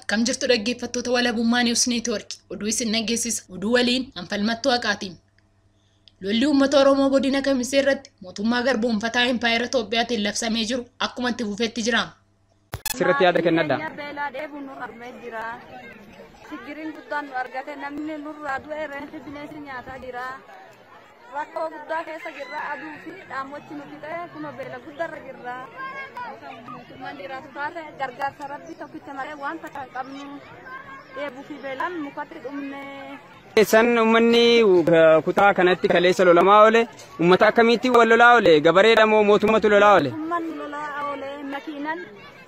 Akkam jirtu dhaggeeffattoota Walabummaa News Network oduu isin dhageessisa. Oduu waliin anfalmattuu haqaatiin. Lolli uummata Oromoo godina Kamisee irratti mootummaa garboomfataa Impaayera Itoophiyaatiin labsamee jiru akkuma itti fufetti jira. Sirriitti yaada kennadha. Beelaa dheebuun nu argee jira. Sigiriin guddaan nu argate namni nurraa du'e reenfi bineensi nyaataa jira. Rakkoo guddaa keessa jirra aduu fi dhaamochi nu fixee kunoo beela guddarra jirra. Mootummaan jiraatu taate gargaarsa rabbii tokkicha malee waan takka hin qabnu. Dheebuu fi beelaan mukatti dhumne. San uummanni kutaa kanatti kaleessa lolamaa oole uummata akkamiitti wal lolaa oole gabareedha moo mootummatu lolaa oole? Uummanni lolaa oole makiinan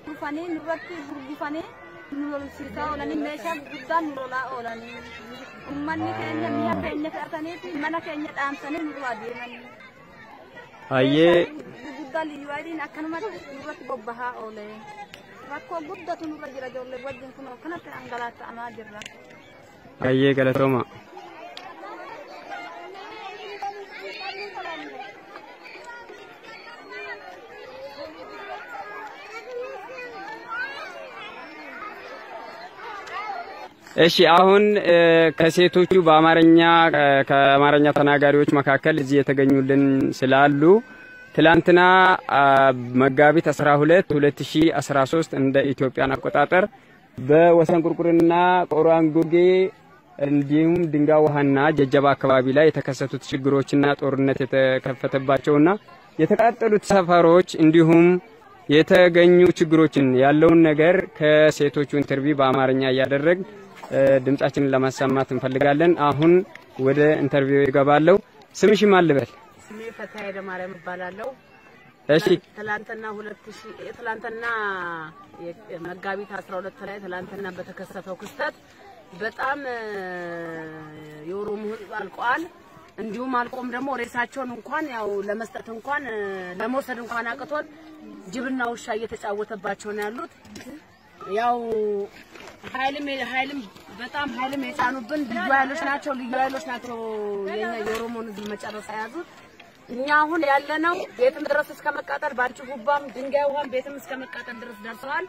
dhufanii nurratti gurgufanii nu lolsiisaa oolanii meeshaa guddaan nu lolaa oolanii. Uummanni keenya mi'a keenya fe'atanii fi mana keenya dhaamsanii nurraa deemanii. Hayyee. Gurguddaa liyyuu akkanumatti nurratti bobbahaa oole. Rakkoo guddatu nurra jira ijoollee wajjin kun akkanatti dhangalaata'amaa jirra. Hayyee galatooma. እሺ አሁን ከሴቶቹ በአማርኛ ከአማርኛ ተናጋሪዎች መካከል እዚህ የተገኙልን ስላሉ ትላንትና መጋቢት 12 2013 እንደ ኢትዮጵያን አቆጣጠር በወሰን ቁርቁርና ቆራን ጉጌ እንዲሁም ድንጋይ ውሃና ጀጀባ አካባቢ ላይ የተከሰቱት ችግሮችና ጦርነት የተከፈተባቸውና የተቃጠሉት ሰፈሮች እንዲሁም የተገኙ ችግሮችን ያለውን ነገር ከሴቶቹ interview በአማርኛ እያደረግን ድምጻችንን ለማሰማት እንፈልጋለን። አሁን ወደ interview ይገባለሁ። ስምሽ ማን ልበል? ስሜ ፈታዬ ደማርያም እባላለሁ። እሺ ትላንትና 2000 ትላንትና መጋቢት 12 ላይ ትላንትና በተከሰተው ክስተት በጣም የኦሮሞ ሕዝብ አልቋል። እንዲሁም አልቆም ደግሞ ሬሳቸውን እንኳን ያው ለመስጠት እንኳን ለመውሰድ እንኳን አቅቶን ጅብና ውሻ እየተጫወተባቸው ነው ያሉት። ያው ኃይልም በጣም ኃይልም የጫኑብን ልዩ ኃይሎች ናቸው። ልዩ ኃይሎች ናቸው የኛ የኦሮሞን ሕዝብ መጨረስ የያዙት። እኛ አሁን ያለነው ቤትም ድረስ እስከ መቃጠል ባንቺ ጉባም ድንጋይ ውሃም ቤትም እስከ መቃጠል ድረስ ደርሰዋል።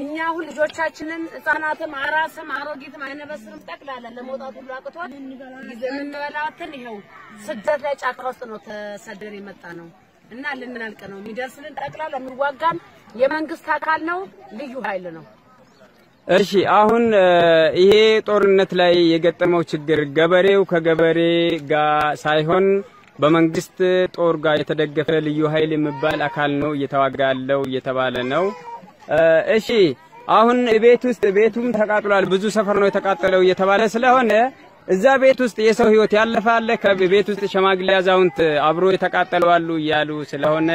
እኛ አሁን ልጆቻችንን ህፃናትም አራስም አሮጊትም አይነበስርም ጠቅላላ ለመውጣት ሁሉ አቅቶን የምንበላትን ይኸው ስደት ላይ ጫካ ውስጥ ነው ተሰደን የመጣ ነው እና ልናልቅ ነው። የሚደርስልን ጠቅላላ የሚዋጋን የመንግስት አካል ነው፣ ልዩ ኃይል ነው። እሺ አሁን ይሄ ጦርነት ላይ የገጠመው ችግር ገበሬው ከገበሬ ጋር ሳይሆን በመንግስት ጦር ጋር የተደገፈ ልዩ ኃይል የሚባል አካል ነው እየተዋጋ ያለው እየተባለ ነው። እሺ አሁን ቤት ውስጥ ቤቱም ተቃጥሏል፣ ብዙ ሰፈር ነው የተቃጠለው እየተባለ ስለሆነ እዛ ቤት ውስጥ የሰው ህይወት ያለፈ አለ፣ ከቤት ውስጥ ሸማግሌ አዛውንት አብሮ የተቃጠሉ አሉ እያሉ ስለሆነ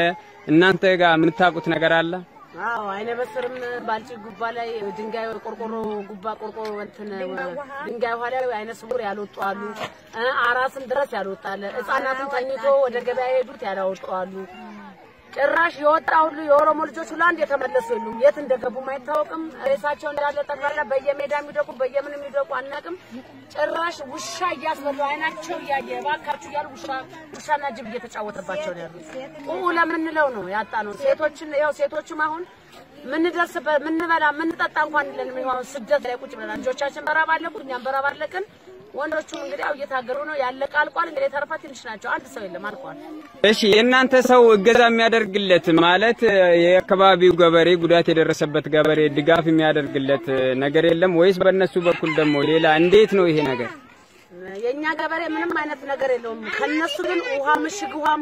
እናንተ ጋር የምታውቁት ነገር አለ? አዎ አይነ በስርም ባልጭ ጉባ ላይ ድንጋይ ቆርቆሮ ጉባ ቆርቆሮ እንትን ድንጋይ ውሃ ላይ አይነ ስውር ያልወጡ አሉ። አራስም ድረስ ያልወጣ አለ። ህፃናትም ተኝቶ ወደ ገበያ የሄዱት ያላወጡ አሉ። ጭራሽ የወጣ ሁሉ የኦሮሞ ልጆች ሁሉ አንድ የተመለሱ የሉም። የት እንደገቡም አይታወቅም። ሬሳቸው እንዳለ ጠቅላላ በየሜዳ የሚደቁ በየምን የሚደቁ አናውቅም። ጭራሽ ውሻ እያስበሉ አይናቸው እያየ እባካችሁ እያሉ ውሻና ጅብ እየተጫወተባቸው ነው ያሉት። ለምንለው ነው ያጣ ነው። ሴቶችን ያው ሴቶችም አሁን ምንደርስበት ምንበላ ምንጠጣ እንኳን የለንም። ይኸው አሁን ስደት ላይ ቁጭ ብለናል። ልጆቻችን በራብ አለቁ፣ እኛም በራብ አለቅን። ወንዶቹም እንግዲህ ያው እየታገሉ ነው። ያለቀ አልቋል። እንግዲህ የተረፈ ትንሽ ናቸው። አንድ ሰው የለም፣ አልቋል። እሺ የእናንተ ሰው እገዛ የሚያደርግለት ማለት የአካባቢው ገበሬ ጉዳት የደረሰበት ገበሬ ድጋፍ የሚያደርግለት ነገር የለም ወይስ በእነሱ በኩል ደግሞ ሌላ እንዴት ነው ይሄ ነገር? የኛ ገበሬ ምንም አይነት ነገር የለውም። ከነሱ ግን ውሃ ምሽግ ውሃም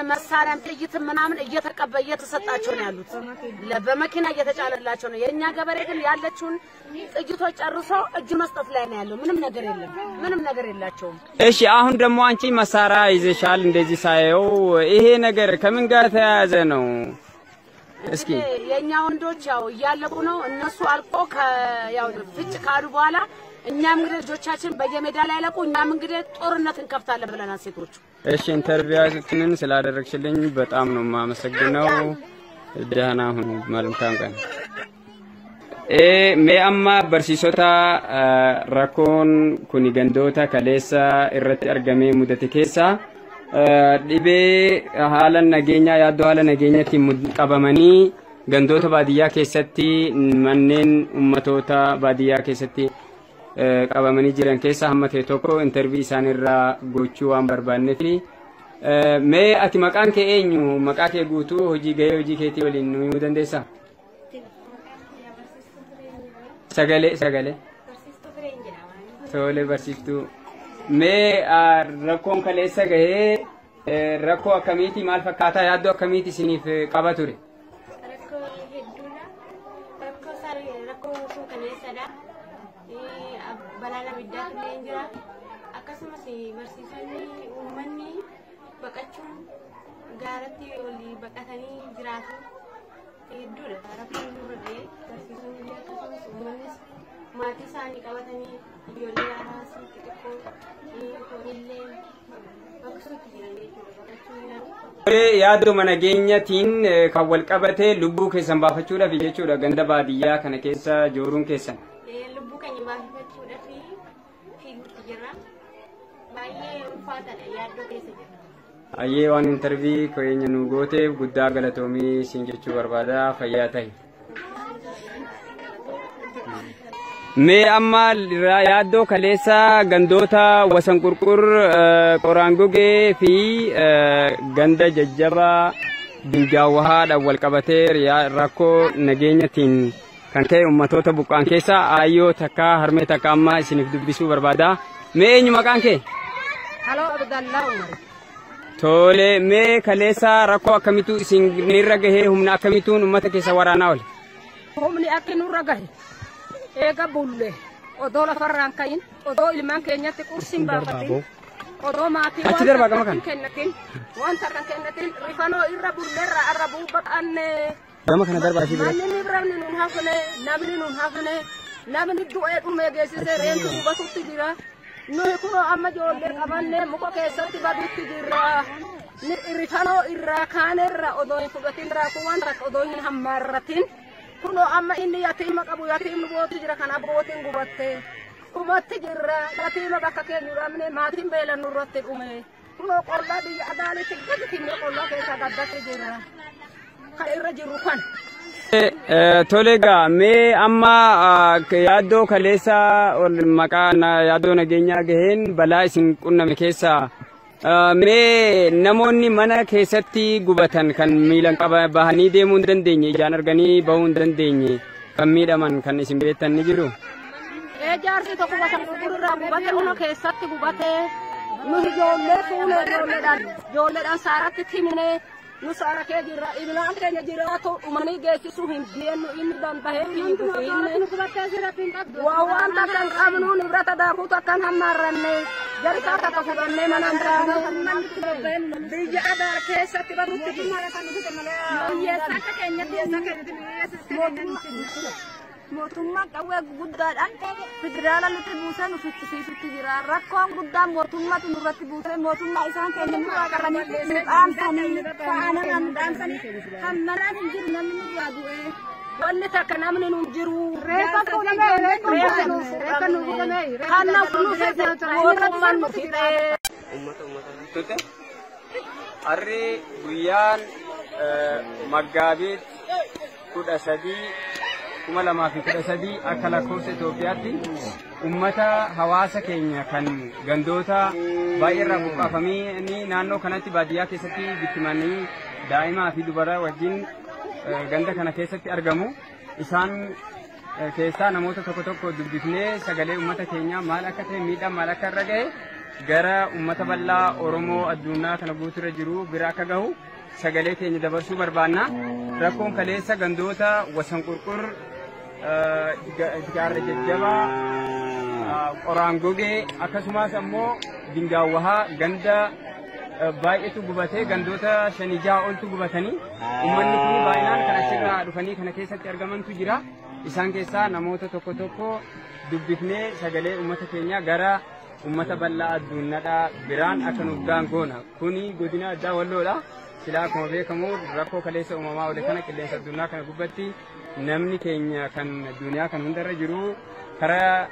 መሳሪያም ጥይትም ምናምን እየተቀበ እየተሰጣቸው ነው ያሉት። በመኪና እየተጫነላቸው ነው። የኛ ገበሬ ግን ያለችውን ጥይቶች ጨርሶ እጅ መስጠት ላይ ነው ያለው። ምንም ነገር የለም። ምንም ነገር የላቸውም። እሺ አሁን ደግሞ አንቺ መሳሪያ ይዘሻል እንደዚህ ሳየው ይሄ ነገር ከምን ጋር ተያያዘ ነው? እስኪ የኛ ወንዶች ያው እያለቁ ነው። እነሱ አልቆ ያው ፍጭ ካሉ በኋላ እኛም እንግዲህ ልጆቻችን በየሜዳ ላይ ያለቁ፣ እኛም እንግዲህ ጦርነት እንከፍታለን ብለናል ሴቶቹ። እሺ interview ኣችንን ስላደረግሽልኝ በጣም ነው የማመሰግነው። ደህና ሁኑ። መልካም ቀን። Mee amma barsiisota rakkoon kuni gandoota kaleessa irratti argamee mudate keessa dhibee haala nageenyaa yaaddoo haala nageenyaatiin qabamanii Gandoota baadiyyaa keessatti manneen ummatoota baadiyyaa keessatti qabamanii jiran keessa hamma ta'e tokko intervii isaanirraa gochuu waan barbaanneef. Mee ati maqaan kee eenyu? Maqaa kee guutuu hojii gahee hojii keetii waliin nu himuu dandeessaa? Sagalee sagalee. Tole barsiiftuu. Mee rakkoon kaleessa gahee rakkoo akkamiiti, maal fakkaataa, yaaddoo akkamiiti isiniif qaba ture? Rakkoo hedduudha. Rakkoo isaa rakkoo suukaneessadha. Balaan abiddaatu illee hin jira. Akkasumas barsiisonni uummanni baqachuun gaaratti olii baqatanii jiraatu. Hedduudha. Rakkoon nurra ga'e barsiisonni illee akkasumas uummannis maatii isaanii qabatanii ijoollee haaraas xixiqqoo horiillee baqsuutti jiran jechuudha. Baqachuu jiran. Yaaduma nageenyatiin kan wal qabate lubbuu keessan baafachuudhaaf jechuudha ganda baadiyyaa kana keessa jooruun keessan. Lubbuu keenya baafachuudhaaf fiiguutti jirra. Baay'ee ulfaataadha, yaaddoo keessa jirra. Ayyee, waan intarvii keenya nu gooteef guddaa galatoomii siin jechuu barbaada, fayyaa ta'i. Mee amma yaaddoo kaleessa gandoota Wasan Qurqur, Qoraan Gogee fi ganda jajjabaa Dingaawwahaadhaan wal qabatee rakkoo nageenyatiin kan ka'e ummatoota buqqaan keessa aayyoo takka, harmee takka amma isiniif dubbisuu barbaada. Mee eenyu maqaan kee? Haloo Abdallaa Umar. Tole, mee kaleessa rakkoo akkamitu isinirra gahee, humna akkamituun uummata keessa waraanaa oole? Humni akki nurra gahe eega bulle odoo lafarraan ka'in, odoo ilmaan keenyatti qursiin baafatin, odoo maatii Achi darbaa gama kana. hin kennatin, wanta kan kennatin rifanoo irra bulleerra arra buubba qanne. Gama kana darbaa ishee bira. Manni biraan nun hafne, namni nun hafne, namni du'ee dhume geessisee reentu gubatutti jira. Nuyi kunoo amma ijoollee qabanne muka keessatti badutti jirra. Ni rifanoo irraa kaanerra odoo hin fudhatin, raakuu waan takka odoo hin hammaarratin. Kunoo amma inni yatiima qabu, yatiimni bootu jira, kan abbootiin gubatte. Dhumatti jirra, yatiima bakka keenya dhabne, maatiin beela nurratti dhume. Kunoo qollaa biyya adaalitti gadi tinne qollaa keessa gaddatti jirra. Kan irra jirru kan. Tole egaa, mee amma yaaddoo kaleessa ol maqaa yaaddoo nageenyaa gaheen balaa isin qunname keessa mee namoonni mana keessatti gubatan, kan miilan qaba bahanii deemuu hin dandeenye, ijaan arganii bahuu hin dandeenye, kan miidhaman kan isin beektan ni jiru? Jaarsi tokko Wasan Qurqur irraa gubate, mana keessatti gubate. Nu ijoollee fuune ijoolleedhaan saaratti timne, nu saara kee jirra, ilmaan keenya jiraatu dhumanii geessisuu hin beennu, inni dandahee fiigu inni. Waa waan takka hin qabnu, nibrata daakuu takka hin hammaarranne, jarikaa takka fudhannee mana hin taane. Biyya adaar keessatti badutti jirra. Mootummaan qawwee guguddaadhaan federaala nutti buusee nu fichisiisutti jira. Rakkoon guddaan mootummatu nurratti buusee, mootummaa isaan keenya nurraa qabanii nu dhaamsanii fa'aanaa nu dhaamsanii kan manaan hin jiru, namni nurraa du'ee. Wanni takka namni nun jiru. Reeffa fuudhamee, reeffa nu fuudhamee. Kan nu fixe mootummaan nu fixe. Tutte harri guyyaan Maggaabiit 13, 2013 akka lakkoofsa Itoophiyaatti ummata hawaasa keenya kan gandoota baay'eerraa buqqaafamanii naannoo kanatti baadiyyaa keessatti bittimanii daa'imaa fi dubara wajjin ganda kana keessatti argamu. Isaan keessaa namoota tokko tokko dubbifnee sagalee ummata keenyaa maal akka ta'e, miidhaan maal akka irra gahe gara ummata bal'aa Oromoo addunyaa kana guuturra jiru bira akka gahu sagalee keenya dabarsuu barbaanna. Rakkoon kaleessa gandoota Wasan Qurqur, Gaarra Jajjabaa, Qoraan Gogee akkasumas ammoo Dingaawwahaa ganda baay'eetu gubatee, gandoota shanii jaha oltu gubatanii, uummanni kun baay'inaan kan achirraa dhufanii kana keessatti argamantu jira. Isaan keessaa namoota tokko tokko dubbifnee sagalee uummata keenyaa gara uummata bal'aa addunyaadhaa biraan akka nuuf gahan goona. Kuni godina addaa Walloodha. Silaa akkuma beekamu rakkoo kaleessa uumamaa oole kana qilleensa addunyaa kana gubbatti namni keenya kan duniyaa kan hundarra jiru karaa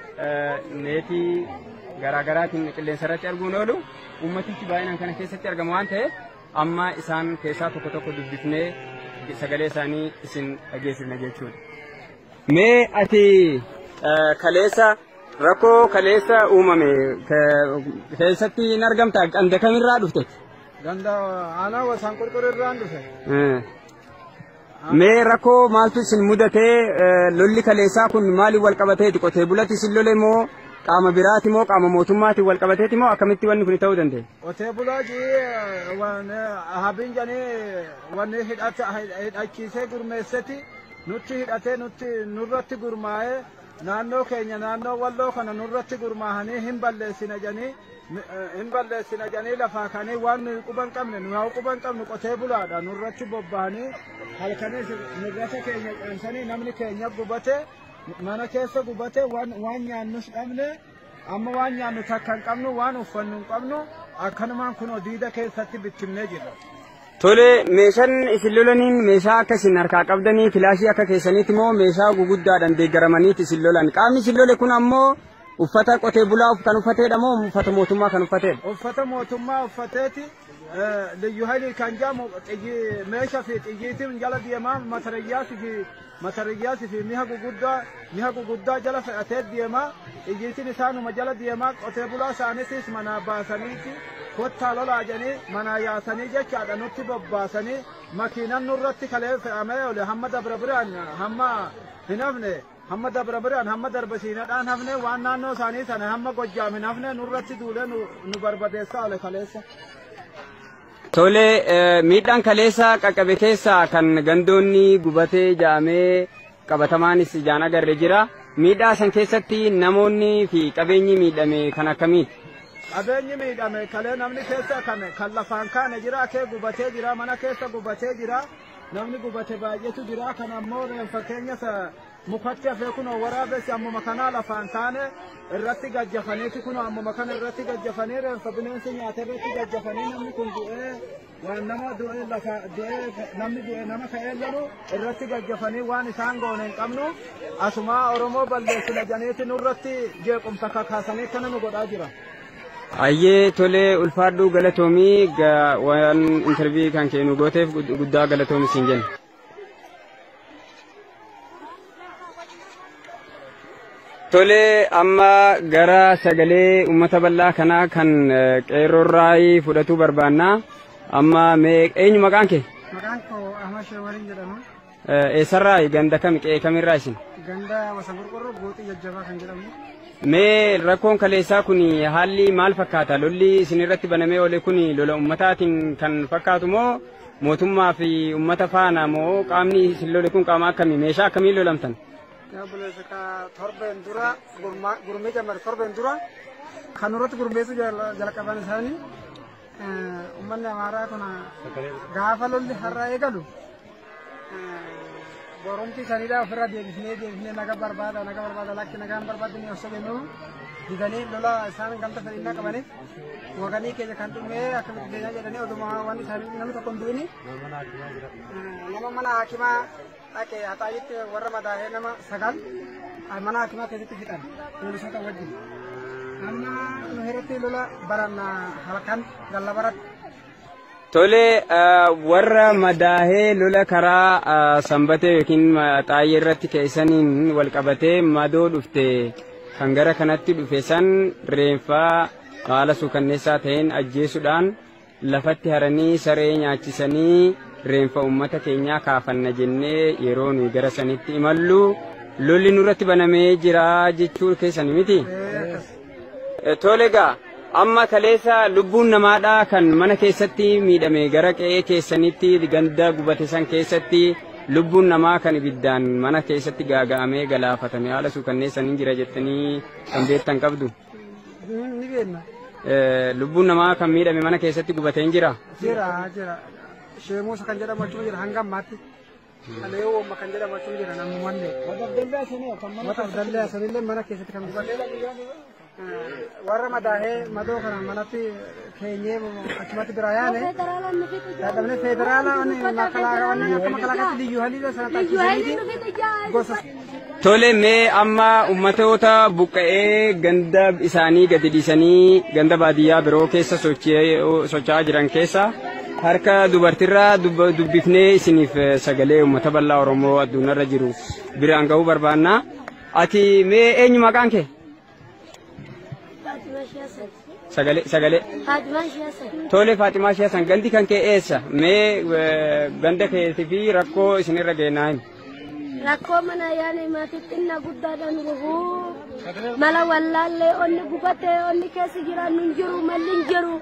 neetii garaagaraatiin qilleensa irratti arguun oolu, uummatichi baay'inaan kana keessatti argama waan ta'eef amma isaan keessaa tokko tokko dubbifnee sagalee isaanii isin dhageessifna jechuudha. Mee ati kaleessa rakkoo kaleessa uumame keessatti hin argamta, ganda kamirraa dhufte? Ganda aanaa Wasaan Qorqorroo dhufe. Mee rakkoo maaltu isin mudatee? Lolli kaleessaa kun maaliin wal qabateeti? Qotee bulatti isin lole moo qaama biraati moo qaama mootummaatiin wal qabateeti moo akkamitti wanni kun ta'uu danda'e? Qotee bulaa jii habin janii wanni hidhachiisee gurmeesseti nutti hidhatee nutti nurratti gurmaa'ee, naannoo keenya naannoo Walloo kana nurratti gurmaa'anii hin balleessina janii lafaa kanii waan nuyi quban qabne, nu haa quban qabnu, qotee bulaadha, nurratti bobba'anii halkanis nurrata keenya caamsanii, namni keenya gubate, mana keessa gubate, waan nyaannus dhabne. Amma waan nyaannu takka hin qabnu, waan uffannu hin qabnu, akkanumaan kunoo diida keessatti bittimnee jirra. Tole, meeshaan isin lolaniin meeshaa akka isin harkaa qabdanii filaashii akka keessaniiti moo meeshaa guguddaadhaan deeggaramaniiti isin lolan? Qaamni isin lole kun ammoo uffata qotee bulaa kan uffateedha moo uffata mootummaa kan uffateedha? Uffata mootummaa uffateeti. Liyyu hailii kan jedhamu meeshaa fi xiyyiitiin jala deemaa, matariyyaasii fi miha guguddaa jala fe'atee deemaa, xiyyiitiin isaanuma jala deemaa, qotee bulaa isaaniitis manaa baasaniiti kottaa lolaa jedhanii manaa yaasanii jechaadha nutti bobbaasanii. Makiinan nurratti kalee fe'amee ole hamma Dabra Biraan hamma hin hafne, hamma Dabra Biraan hamma Darbasiinadhaan hafne, waan naannoo isaanii sana hamma Gojjaam hin hafne nurratti duulee nu barbadeessaa ole kaleessa. Tole, miidhaan kaleessa qaqqabe keessaa kan gandoonni gubatee jaamee qabatamaanis ijaan agarre jira. Miidhaa san keessatti namoonni fi qabeenyi miidhame kan akkamiiti? Qabeenyi miidhame kalee namni keessa kan lafaan kaane jira, kee gubatee jira, mana keessa gubatee jira, namni gubate baay'eetu jira. Kan ammoo fakkeenya mukatti hafee kunoo waraabessi ammuma kanaa lafaan kaane irratti gajjafaniiti, kunoo ammuma kana irratti gajjafanii, reenfa bineensi nyaata irratti gajjafanii, namni kun du'ee waan nama du'ee lafa du'ee namni du'ee nama ka'ee lalu irratti gajjafanii, waan isaan goone hin qabnu, asumaa Oromoo balleessina janiiti nurratti jeequmsa kakaasanii kana nu godhaa jira. Ayyee, tole, ulfaadhuu, galatoomii, waan interview kan kennu gooteef guddaa galatoomi siin jenna. Tole, amma gara sagalee uummata bal'aa kanaa kan qeerroorraa fudhatuu barbaanna. Amma mee eenyu maqaan kee? Maqaan koo Ahmad Shewariin jedhama. Eessarraa, ganda kami, qe'ee kamirraa isin? Ganda Wasa Qorqorroo Gooxii Jajjabaa kan jedhamu. Mee rakkoon kaleessaa kun haalli maal fakkaata? Lolli isin irratti banamee oole kun lola uummataatiin kan fakkaatu moo mootummaa fi uummata faana moo qaamni isin lole kun qaama akkamii? Meeshaa akkamiin lolamtan? Yaa obboleessa, torbeen dura gurmee jammar, torbeen dura kan irratti gurmeessuu jalqaban isaanii uummanni Amaaraa kun gaafa lolli har'a eegalu boromti isaaniidha ofirra deebisnee deebisnee naga barbaada, naga barbaada, lakki nagaan barbaadni osoo jennu didanii lola isaan gamta fedhinnaa qabaniif waganii keenya kan dhumee akkamitti deemaa jedhanii oduma waan isaanii namni tokko hin du'ini nama mana hakimaa dhaqe Haxaayitti warra madaa'ee nama 9 mana hakimaa keessatti fixan poolisoota wajjin. Amma nu irratti lola baran halkan gallabaratti. Tole, warra madaahee lola karaa Sanbatee yookiin Xaayee irratti keessaniin wal qabatee madoo dhufte kan gara kanatti dhufe san reenfaa haala suukanneessaa ta'een ajjeesuudhaan lafatti haranii saree nyaachisanii, reenfa uummata keenyaa kaafanna jennee yeroo nuyi gara sanitti imallu lolli nurratti banamee jira jechuu keessan miti? Tole egaa, amma kaleessa lubbuun namaadhaa kan mana keessatti miidhame, gara qe'ee keessanitti ganda gubate san keessatti lubbuun namaa kan ibiddaan mana keessatti gaaga'amee galaafatame haala suukanneessaniin jira jettanii kan beektan qabdu? Ni beekna. Lubbuun namaa kan miidhame mana keessatti gubatee hin jira? Jira, jira. Sheemuusa kan jedhamu achuma jira hanga ammaatti. Kalee Woomma kan jedhamu achuma jira namumallee. Wata Abdallee sanillee mana keessatti kan gubate. Warra madaahee madoo kana manatti keenyee achumatti bira yaane. Dadhabne federaala wanni akka makalaakaatti liyyuu haliila sana taasisaniiti gosa. Tole, mee amma ummatoota buqqa'ee ganda isaanii gadi dhiisanii ganda baadiyyaa biroo keessa socho'aa jiran keessa Harka dubartiirraa dubbifnee isiniif sagalee uummata bal'aa Oromoo addunyaarra jiru biraan ga'uu barbaanna. Ati mee eenyu maqaan kee? Sagalee sagalee. Faatimaa Shaasan. Tole Faatimaa Shaasan gandi kan kee eessa? Mee ganda keetii fi rakkoo isinirra ga'e naa himi. Rakkoo mana yaani maatii xinna guddaadhaan dhufu mala wallaallee onni gubatee onni keessa jiraannu hin jiru malli hin jiru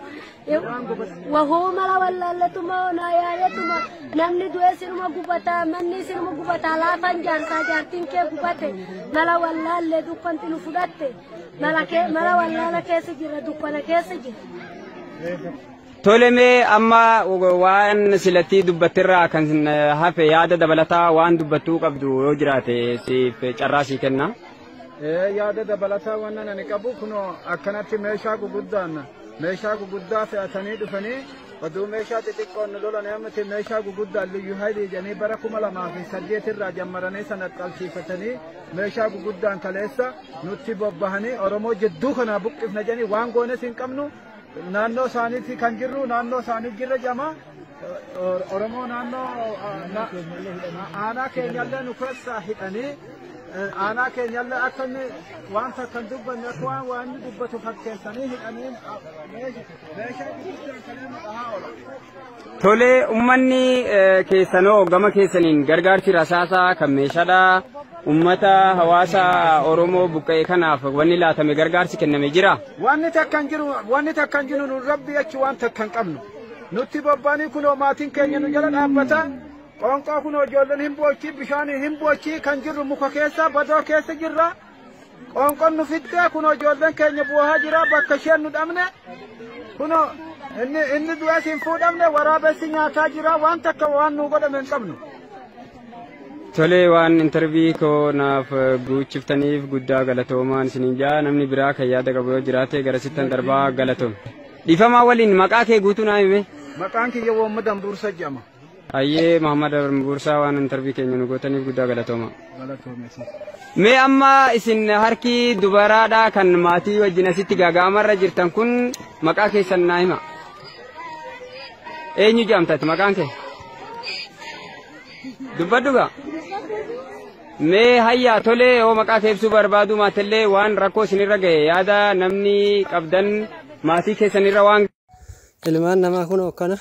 wahuu mala wallaalletuma onaa yaanetuma namni du'ee sinuma gubataa manni sinuma gubataa laafan jaarsaa jaartiin kee gubate mala wallaallee dukkanti nu fudhatte mala wallaala keessa jira dukkana keessa jira. Tole mee amma waan silatti dubbattirraa kan hafe yaada dabalataa waan dubbattuu qabdu yoo jiraate siif carraa sii kenna. Yaada dabalataa waan ani qabu kunoo akkanatti meeshaa guguddaan meeshaa guguddaa fe'atanii dhufanii oduu meeshaa xixiqqoon nu lolan miti meeshaa guguddaan liyyuu haylii jedhanii bara 2008 irraa jammaranii sana qalchiifatanii meeshaa guguddaan kaleessa nutti bobbahanii Oromoo jidduu kanaa buqqifna jedhanii waan goones hin qabnu. Naannoo isaaniitti kan jirru naannoo isaanii jirra jama Oromoo naannoo aanaa keenyallee nu keessaa hidhanii aanaa keenyallee akka inni waan takka hin dubbanne akka waan waan inni dubbatu fakkeessanii hidhanii meeshaa guguddaan kalee dhahaa oola. Tole uummanni keessanoo gama keessaniin gargaarsi rasaasaa kan meeshaadhaa uummata hawaasa Oromoo buqqa'e kanaaf wanni laatame gargaarsi kenname jira. Wanni takka hin jiru wanni takka hin jiru nu rabbi jechi waan takka hin qabnu. Nutti bobba'anii kunoo maatiin keenya nu jala dhaabbata. Qoonqoo kunoo ijoolleen hin boochii bishaan hin boochii kan jirru muka keessa badoo keessa jirra. Qoonqoon nu fixxee kunoo ijoolleen keenya bu'aa jira bakka isheen nu dhabne. Kunoo inni du'es hin fuudhamne waraabessi nyaataa jira waan takka waan nu godhame hin qabnu. Tole waan intarvii koo naaf guuchiftaniif guddaa galatoomaan isiniin jaa namni biraa kan yaada qabu yoo jiraate gara sittan darbaa galatoome. Dhiifamaa waliin maqaa kee guutuu naa hime. Maqaan kiyya Muhammad Ambuursa jedhama. Ayyee Muhammad Ambuursaa waan intarvii keenya nu gootaniif guddaa galatooma. Galatoome. Mee amma isin harki dubaraadhaa kan maatii wajjin asitti gaaga'amarra jirtan kun maqaa keessan naa hima. Eenyu jedhamtati maqaan kee? Dubbadhu gaa. Mee hayyaa tolee yoo maqaa kee ibsuu barbaadu maatellee waan rakkoo isinirra ga'e yaada namni qabdan maatii keessanirra waan. Ilmaan namaa kun akkana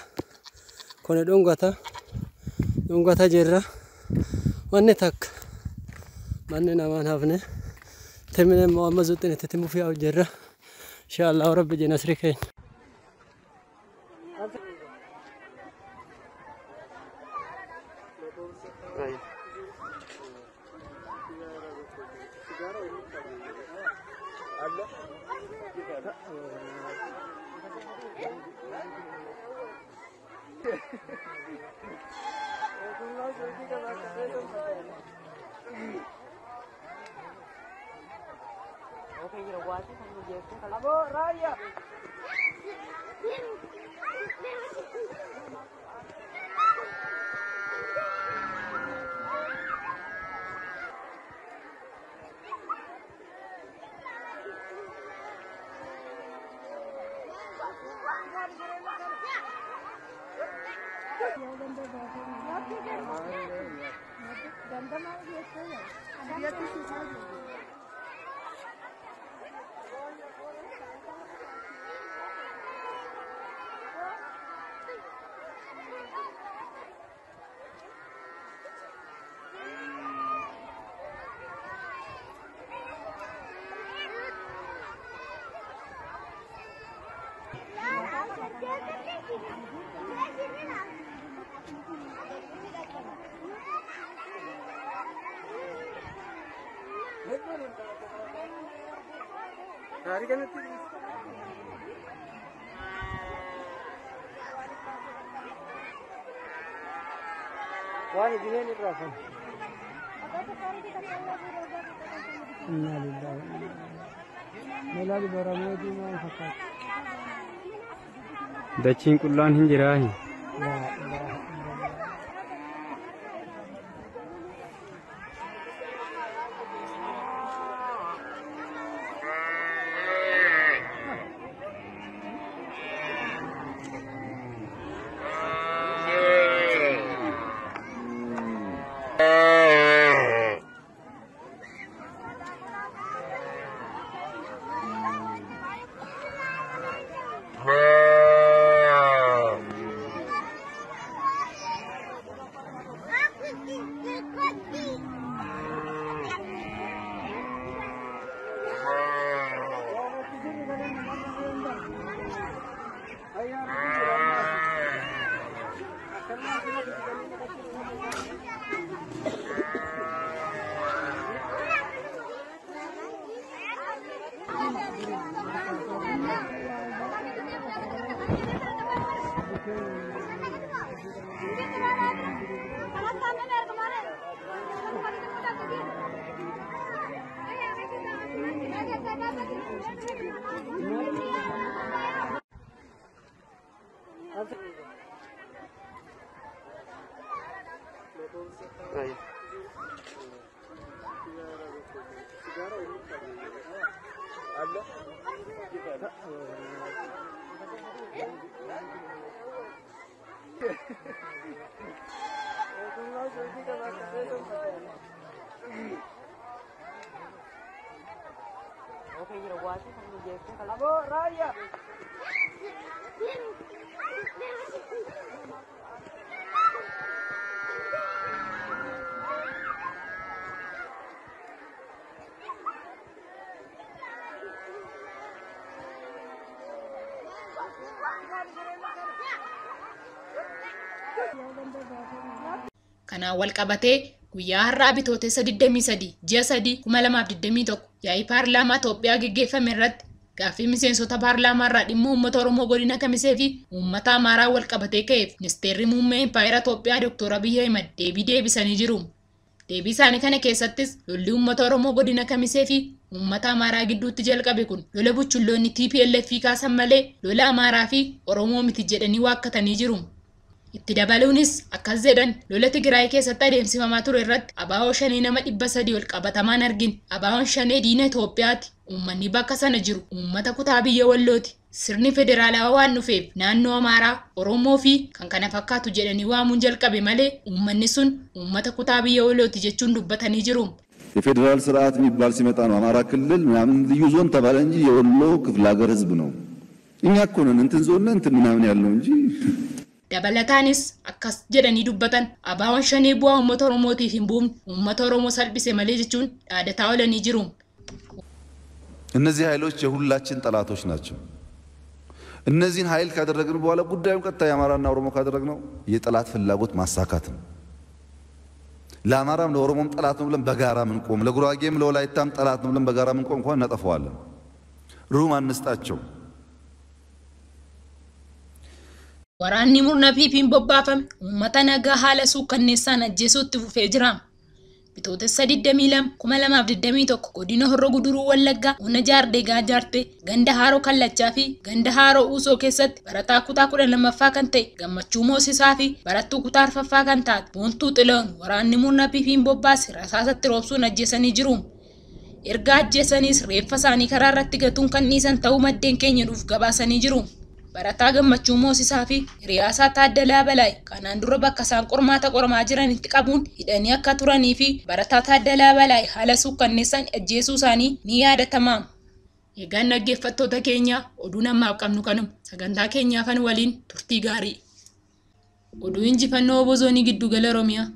kun dhungata jirra wanni takka manni namaan hafne timine immoo amma zuuxin itti timuuf yaa'u jirra insha Allah rabbi jee nasri keenya. Dachiin qullaan hin jiraahi. Kanaan wal qabatee guyyaa har'aa bitootessa 23 ji'a 3 2021 yaa'ii paarlaamaa Itoophiyaa geggeeffame irratti gaaffii miseensota paarlaamaa irraa dhimma uummata Oromoo godina Kamisee fi uummata Amaaraa wal qabatee ka'eef ministeerri muummee Impaayera Itoophiyaa Dr. Abiyyi Ahimad deebii deebisanii jiru. Deebii isaanii kana keessattis lolli uummata Oromoo godina Kamisee fi uummata Amaaraa gidduutti jalqabe kun lola buchulloonni TPLF kaasan malee lola Amaaraa fi Oromoo miti jedhanii waakkatanii jiru. Itti dabaluunis akkas jedhan lola Tigraay keessatti adeemsifamaa ture irratti abaa'oo shanee nama 300 ol qabatamaan argin. Abaa'oon shanee diina Itoophiyaati. Uummanni bakka sana jiru uummata kutaa biyya Wallooti. Sirni federaalawaa waan dhufeef naannoo Amaaraa, Oromoo fi kan kana fakkaatu jedhanii waamuun jalqabe malee uummanni sun uummata kutaa biyya Wallooti jechuun dubbatanii jiru. የፌዴራል ስርዓት የሚባል ሲመጣ ነው አማራ ክልል ምናምን ልዩ ዞን ተባለ እንጂ የወሎ ክፍለ ሀገር ህዝብ ነው። እኛ እኮ ነን እንትን ዞን ነን እንትን ምናምን ያልነው እንጂ። Dabalataanis akkas jedhanii dubbatan abaa'oon shanee bu'aa uummata Oromootiif hin buufne uummata Oromoo salphise malee jechuun dhaadataa oolanii jiru. እነዚህ ኃይሎች የሁላችን ጠላቶች ናቸው። እነዚህን ኃይል ካደረግን በኋላ ጉዳዩን ቀጥታ የአማራና ኦሮሞ ካደረግነው የጠላት ፍላጎት ማሳካት ነው። ለአማራም ለኦሮሞም ጠላት ነው ብለን በጋራ ምንቆም፣ ለጉራጌም ለወላይታም ጠላት ነው ብለን በጋራ ምንቆም ከሆነ እናጠፋዋለን። ሩም አንስጣቸው። Waraanni murna PP'n bobbaafame uummata nagaa haala suukkanneessaan ajjeesuutti fufee jira. Bitootessa 22 2021 godina Horroo Guduruu Wallaggaa ona Jaardeegaa Jaartee ganda Haaroo Kallachaa fi ganda Haaroo Uusoo keessatti barataa kutaa 12ffaa kan ta'e Gammachuu Moosisaa fi barattuu kutaa 4ffaa kan taate Boontuu Xiloon waraanni murna PP'n bobbaase rasaasatti roobsuun ajjeesanii jiru. Erga ajjeesaniis reeffa isaanii karaa irratti gatuun kan dhiisan ta'uu maddeen keenya nuuf gabaasanii jiru. Barataa Gammachuu Moosisaa fi Hiriyaasaa Taaddalaa Balaay kanaan dura bakka isaan qormaata qoramaa jiranitti qabuun hidhanii akka turanii fi barataa Taaddalaa Balaay haala suukkanneessaan ajjeesuu isaanii ni yaadatama. Egaan dhaggeeffattoota keenya oduu namaaf qabnu kanuma sagantaa keenyaafan waliin turtii gaarii. Oduu injifannoo Obbo Zoonii Giddugala Oromiyaa.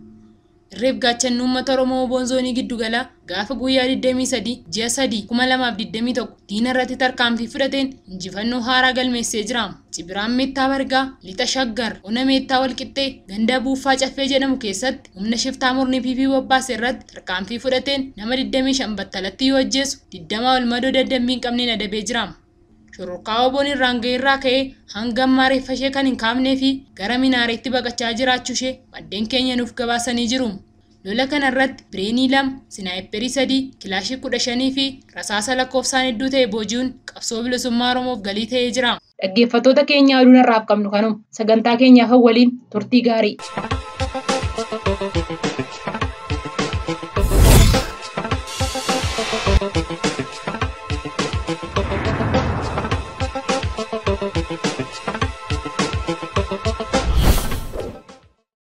Irreef gaachanni uummata Oromoo Obbo Zoonii Giddugalaa gaafa guyyaa 23 ji'a 3 2021 diina irratti tarkaanfii fudhateen injifannoo haaraa galmeessee jira. Cibiraan Meettaa Bargaa, Lixa Shaggar, Ona Meettaa Walqixxee, Ganda Buuffaa Caffee jedhamu keessatti humna shiftaa murni PP bobbaase irratti tarkaanfii fudhateen nama 25 battalatti yoo ajjeesu 20 ol madoo dadhabbii hin qabneen adabee jira. Shororkaa Oboon irraan ga'e irraa ka'ee hanga ammaa reeffa ishee kan hin kaafnee fi gara minaareetti baqachaa jiraachuu ishee maddeen keenya nuuf gabaasanii jiru. Lola kana irratti bireenii 2, sinaayiperii 3, kilaashii 15 fi rasaasa lakkoofsaan hedduu ta'e booji'uun qabsoo bilisummaa Oromoof galii ta'ee jira. Dhaggeeffattoota keenya oduun har'aaf qabnu kanuma sagantaa keenyaaf waliin turtii gaarii.